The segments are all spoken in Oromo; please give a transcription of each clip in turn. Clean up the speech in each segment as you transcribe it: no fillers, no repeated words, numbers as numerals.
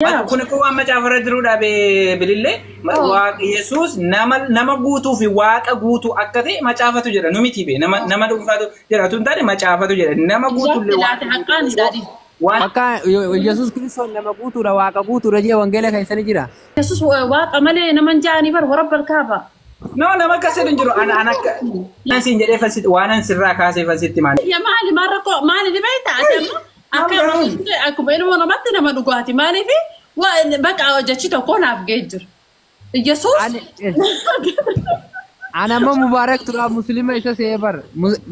Kun kun waan macaafa irra jirudha bilillee. Waaqa Yesuus nama guutuu fi waaqa guutuu akka ta'e macaafatu jedha. Nu miti be nama nama dhuunfaatu jedha. Tun taane macaafatu jedha. Nama guutuullee waaqa. Akka Yesuus Kiristoos nama guutuudha, waaqa guutuudha jee wangeela keessani jira. Yesuus waaqa malee nama hin jaanii bar warra kaaba. No, nama akkas jedhu hin jiru. Ana akka an siin jedhee fasitti waan an sirraa kaasee fasitti maali. Ya maali maal rakkoo maali ni beektaa ati amma akka akkuma ilmoo namaatti nama dhugaati, maaliif bakka jechi tokko naaf ga'ee jira. Yesuus. Ana amma Mubaarak duraa muslima isa se'ee bar.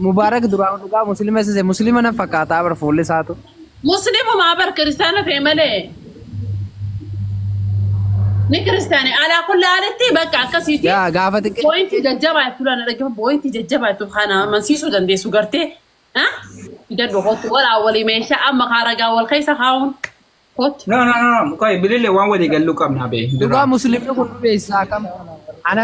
Mubaarak duraa dhugaa muslima isa se'ee, muslima nan fakkaataa bar fuulli isaatu. Muslimumaa bar, kiristaana ta'e malee. Ni kiristaani alaa kulli haalitti bakka akkasiiti. Yaa gaafa xiqqee. Point jajjabaa jechuudha na dhaggeeffa, point jajjabaa jechuudha kana amansiisuu dandeessu gartee. Fidadhu kottu, walaa walii meeshaa amma kaaragaa wal keessa kaa'uun kottu. No, no, no, no. Qoy bilillee, waan walii galluu qabna be. Dhugaa muslimni kun beeksisaa akkam. Ana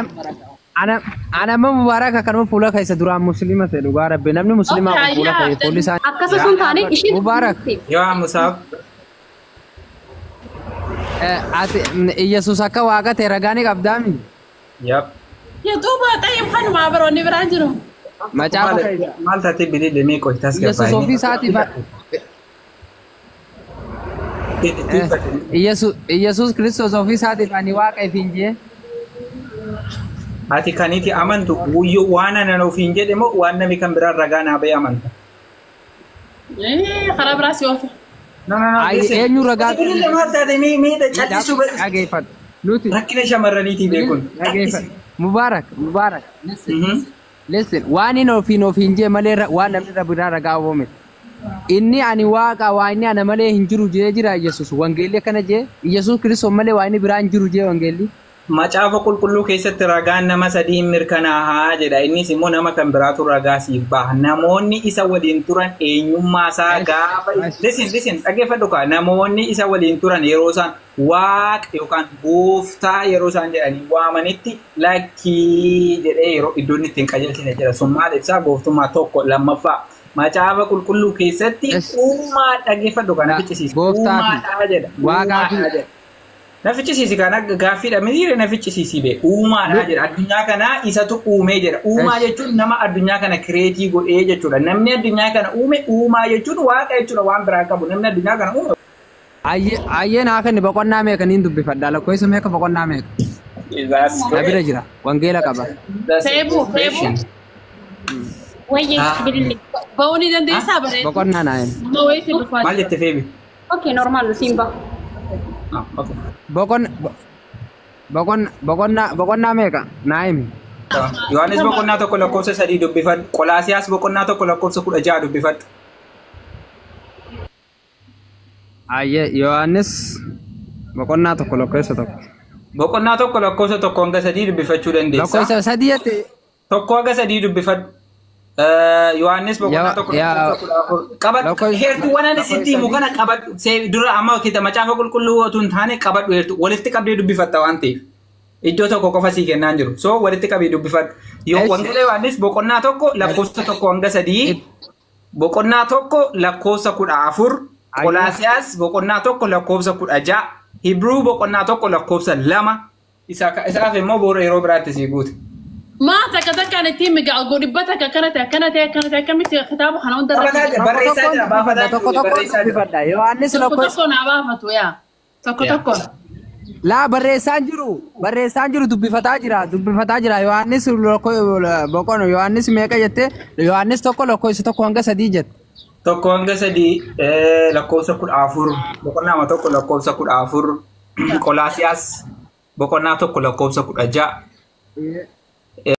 ana ana amma Mubaarak akkanuma fuula keessa duraan muslima ta'e, dhugaa rabbi namni muslimaa kun fuula keessa fuulli isaa. Akkasa sun taane ishiin. Mubaarak. Yaa Musaaf. Ati Yesuus akka waaqa ta'e ragaa ni qabdaami? Yap. Yaa duuba xayyib kanumaa baroonni biraan jiru. Macaafa keessa. Maal taatee bilillee, mee qoy Yesuus tasgabbaa'ee. Ofii isaatiif Yesuus Kiristoos ofii isaatiif ani waaqa ifiin jee. Ati kan itti amantu guyyoo waan anan ofiin jedhe moo waan namni kan biraan ragaa naa ba'e amanta? Karaa biraa si oofe. No, no, no. Eenyu ragaa? Bilillee, maal taate mee callisuu Dhageeffadhu. Nuti rakkina shamarraniitii beekun. Dhageeffadhu. Mubaarak, Mubaarak. Listen. Listen. Waan inni ofiin jee malee waan namni irra biraa ragaa oomite. Inni ani waaqa, waa inni ana malee hin jiru jee jira Yesuus. Wangeelli akkana jee, Yesuus Kiristoos malee waa inni biraa hin jiru jee wangeelli. Macaafa qulqulluu keessatti ragaan nama sadii hin mirkanaahaa jedha. Innis immoo nama kan biraatu ragaa siif baha. Namoonni isa waliin turan eenyummaa isaa gaafa. Listen, listen, dhaggeeffadhu kaa. Namoonni isa waliin turan yeroo isaan waaqa yookaan gooftaa yeroo isaan jedhanii waamanitti lakkii jedhee yeroo iddoon ittiin qajeelchine jira. Sun maal ibsaa? Gooftummaa tokko lammaffaa. Macaafa qulqulluu keessatti uumaa, dhaggeeffadhu kaa, na ficcisiisa. Gooftaa fi Uumaadhaa jedha. Waaqaa fi Uumaadhaa jedha. Na ficcisiisi kana gaaffiidha mitiire, na ficcisiisi bee. Uumaadha jedha. Addunyaa kana isatu uumee jedha. Uumaa jechuun nama addunyaa kana create godhee jechuudha. Namni addunyaa kana uume uumaa jechuun waaqa jechuudha, waan biraa qabu. Namni addunyaa kana uume. Ayyee, naa kenni, boqonnaa meeqa niin dubbifadha, lakkoofsa meeqa, boqonnaa meeqa? That's Na bira jira, wangeela qaba. That's a Feebuu, good question. Wayyee bilillee. Ba'uu ni dandeessaa baree. Boqonnaa naa kenni. Nama wayiitti dhufaa Maal jira. jette Feebi? Okay, normal siin ba'a. Ah, okay. Boqonnaa meeqa naa himi. Yohaannis boqonnaa 1 lakkoofsa 3 dubbifadhu. Qolaasiyaas boqonnaa 1 lakkoofsa 16 dubbifadhu. Ayyee, Yohaannis boqonnaa 1 lakkoofsa 1. Boqonnaa 1 lakkoofsa 1 hanga 3 dubbifachuu dandeessa. Lakkoofsa 3 jette. 1 hanga 3 dubbifadhu. Yohaannis boqonnaa 1 lakkoofsa 14. Qabadhu. Heertuuwwan ani sitti himu kana qabadhu. Dura amma kita macaafa qulqulluu otoo hin taane qabadhu, heertuu walitti qabdee dubbifatta waan ta'eef. Iddoo tokko qofa sii kennaan jiru. So walitti qabii dubbifadhu. Yoo Wangeela Yohaannis boqonnaa 1 lakkoofsa 1 hanga 3, boqonnaa 1 lakkoofsa 14, Qolaasiyaas boqonnaa 1 lakkoofsa 16, Hibruu boqonnaa 1 lakkoofsa 2, isaaf immoo boora yeroo biraatti sii guute. Maa takka takkaan ittiin migaa dhibba takka akkana ta'e, akkana ta'e, akkana ta'e, akkamitti kitaaba kana hunda Qabataa jira, barreessaa jira, baafataa Tokko jira, tokko barreessaa jira. dubbifadha. Yohaannis Tokko lakkoofsa. tokko naa baafatu yaa. Tokko tokko. Laa, barreessaan jiru, barreessaan jiru, dubbifataa jira, dubbifataa jira. Yohaannis boqonnaa Yohaannis meeqa jette? Yohaannis 1 lakkoofsa 1 hanga 3 jette. 1 hanga 3, lakkoofsa 14, boqonnaa 1 lakkoofsa 14, Qolaasiyaas boqonnaa 1 lakkoofsa 16.